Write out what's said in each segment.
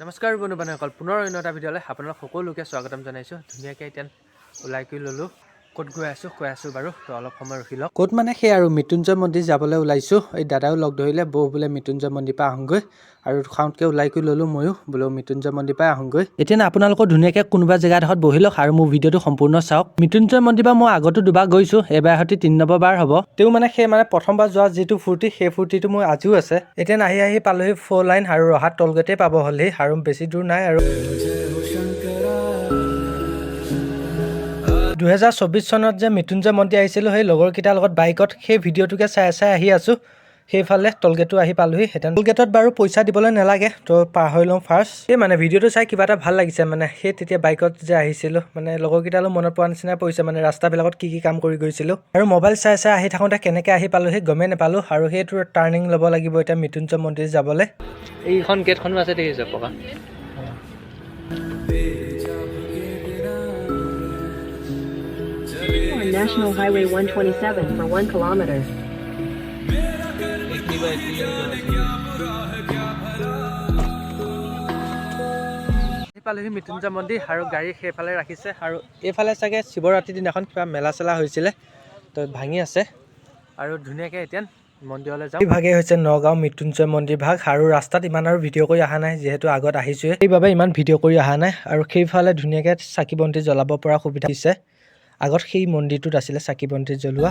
নমস্কাৰ বন্ধু বান্ধৱীসকল, পুনৰ অন্য এটা ভিডিঅ'লৈ আপোনালোক সকলোকে স্বাগতম জনাইছোঁ। ধুনীয়াকৈ এতিয়া ওলাই কৰি ল'লোঁ। ক'ত গৈ আছোঁ কৈ আছোঁ বাৰু, তো অলপ সময় ৰখি লওক। ক'ত মানে সেই আৰু মৃত্যুঞ্জয় মন্দিৰ যাবলৈ ওলাইছোঁ। এই দাদাও লগ ধৰিলে, বৌ বোলে মৃত্যুঞ্জয় মন্দিৰ পৰা আহোঁগৈ। আৰু খাওঁতকৈ ওলাই কৰি ল'লোঁ ময়ো, বোলো মৃত্যুঞ্জয় মন্দিৰ পৰাই আহোঁগৈ। এতিয়া না আপোনালোকৰ ধুনীয়াকৈ কোনোবা জেগাডোখৰত বহি লওক আৰু মোৰ ভিডিঅ'টো সম্পূৰ্ণ চাওক। মৃত্যুঞ্জয় মন্দিৰ পৰা মই আগতো দুবাৰ গৈছোঁ, এইবাৰ সৈতে 3 নম্বৰ বাৰ হ'ব। তেওঁ মানে সেই মানে প্ৰথমবাৰ যোৱা যিটো ফূৰ্তি, সেই ফূৰ্তিটো মোৰ আজিও আছে। এতিয়া আহি আহি পালোহি ফ'ৰ লাইন আৰু ৰহাত টলগেটেই পাব হ'লহি আৰু বেছি দূৰ নাই। আৰু 2024 চনত যে মৃত্যুঞ্জয় মন্দিৰ আহিছিলোঁ সেই লগৰকেইটাৰ লগত বাইকত, সেই ভিডিঅ'টোকে চাই চাই আহি আছোঁ। সেইফালে টলগেটো আহি পালোহি। এতিয়া টলগেটত বাৰু পইচা দিবলৈ নালাগে, তো পাৰ হৈ লওঁ ফাৰ্ষ্ট। এই মানে ভিডিঅ'টো চাই কিবা এটা ভাল লাগিছে। মানে সেই তেতিয়া বাইকত যে আহিছিলোঁ, মানে লগৰকেইটালৈ মনত পৰা নিচিনা পৰিছে। মানে ৰাস্তাবিলাকত কি কি কাম কৰি গৈছিলোঁ আৰু মোবাইল চাই চাই আহি থাকোঁতে কেনেকৈ আহি পালোহি গমেই নাপালোঁ। আৰু সেইটো টাৰ্ণিং ল'ব লাগিব এতিয়া মৃত্যুঞ্জয় মন্দিৰ যাবলৈ। এইখন গেটখনো আছে, দেখিছে পকা। On National Highway 127 for 1 kilometer. এইখিনি বা এইখিনি। আহি পালোহি মৃত্যুঞ্জয় মন্দিৰ আৰু গাড়ী সেইফালে ৰাখিছে। আৰু এইফালে চাগে শিৱৰাত্ৰিৰ দিনাখন কিবা মেলা চেলা হৈছিলে, তো ভাঙি আছে। আৰু ধুনীয়াকৈ এতিয়া মন্দিৰলৈ যাওঁ। এই ভাগেই হৈছে নগাঁও মৃত্যুঞ্জয় মন্দিৰ ভাগ। আৰু ৰাস্তাত ইমান আৰু ভিডিঅ' কৰি অহা নাই, যিহেতু আগত আহিছোঁৱেই, সেইবাবে ইমান ভিডিঅ' কৰি অহা নাই। আৰু সেইফালে ধুনীয়াকৈ চাকি বন্তি জ্বলাব পৰা সুবিধা দিছে। আগত সেই মন্দিৰটোত আছিলে চাকি বন্তি জ্বলোৱা।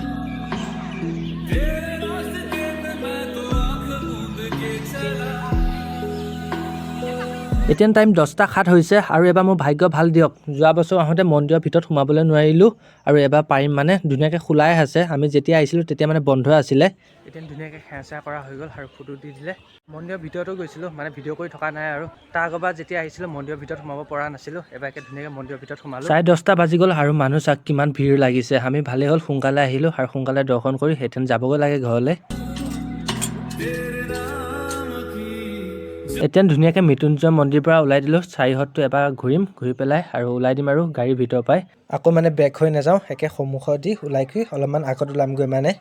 এতিয়া টাইম 10টা 7 হৈছে আৰু এবাৰ মোৰ ভাগ্য ভাল দিয়ক। যোৱা বছৰ আহোঁতে মন্দিৰৰ ভিতৰত সোমাবলৈ নোৱাৰিলোঁ আৰু এবাৰ পাৰিম। মানে ধুনীয়াকৈ খোলাই আছে। আমি যেতিয়া আহিছিলোঁ তেতিয়া মানে বন্ধ আছিলে। এতিয়া ধুনীয়াকৈ সেৱা চেৱা কৰা হৈ গ'ল আৰু ফটো দি দিলে। মন্দিৰৰ ভিতৰতো গৈছিলোঁ, মানে ভিডিঅ' কৰি থকা নাই। আৰু তাৰ আগৰবাৰ যেতিয়া আহিছিলোঁ মন্দিৰৰ ভিতৰত সোমাব পৰা নাছিলোঁ, এবাৰ একে ধুনীয়াকৈ মন্দিৰৰ ভিতৰত সোমালোঁ। 10:30 বাজি গ'ল আৰু মানুহ চাক কিমান ভিৰ লাগিছে। আমি ভালেই হ'ল, সোনকালে আহিলোঁ আৰু সোনকালে দৰ্শন কৰি সেইতেন যাবগৈ লাগে ঘৰলৈ। এতিয়া ধুনীয়াকৈ মৃত্যুঞ্জয় মন্দিৰৰ পৰা ওলাই দিলোঁ। চাৰিহতটো এবাৰ ঘূৰিম, ঘূৰি পেলাই আৰু ওলাই দিম। আৰু গাড়ীৰ ভিতৰৰ পৰাই আকৌ মানে বেক হৈ নাযাওঁ, একে সন্মুখত দি ওলাই কৰি অলপমান আগত ওলামগৈ মানে।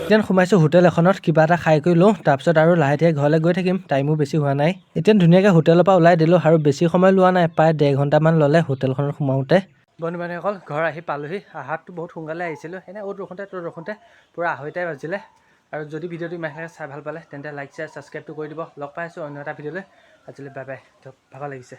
এতিয়া সোমাইছোঁ হোটেল এখনত, কিবা এটা খাই কৰি লওঁ, তাৰপিছত আৰু লাহে ধীৰে ঘৰলৈ গৈ থাকিম। টাইমো বেছি হোৱা নাই। এতিয়া ধুনীয়াকৈ হোটেলৰ পৰা ওলাই দিলোঁ আৰু বেছি সময় লোৱা নাই, প্ৰায় 1.5 ঘণ্টামান ল'লে হোটেলখনত সোমাওঁতে। বন্ধু বান্ধৱীসকল, ঘৰ আহি পালোহি। আহাতটো বহুত সোনকালে আহিছিলোঁ। এনেই অ'ত ৰখোঁতে ত'ত ৰখোঁতে পূৰা 2:30ই বাজিলে। আৰু যদি ভিডিঅ'টো ইমানখিনি চাই ভাল পালে, তেন্তে লাইক, শ্বেয়াৰ, ছাবস্ক্ৰাইবটো কৰি দিব। লগ পাই আছোঁ অন্য এটা ভিডিঅ'লৈ। আজিলৈ বাই বাই। ভাগৰ লাগিছে।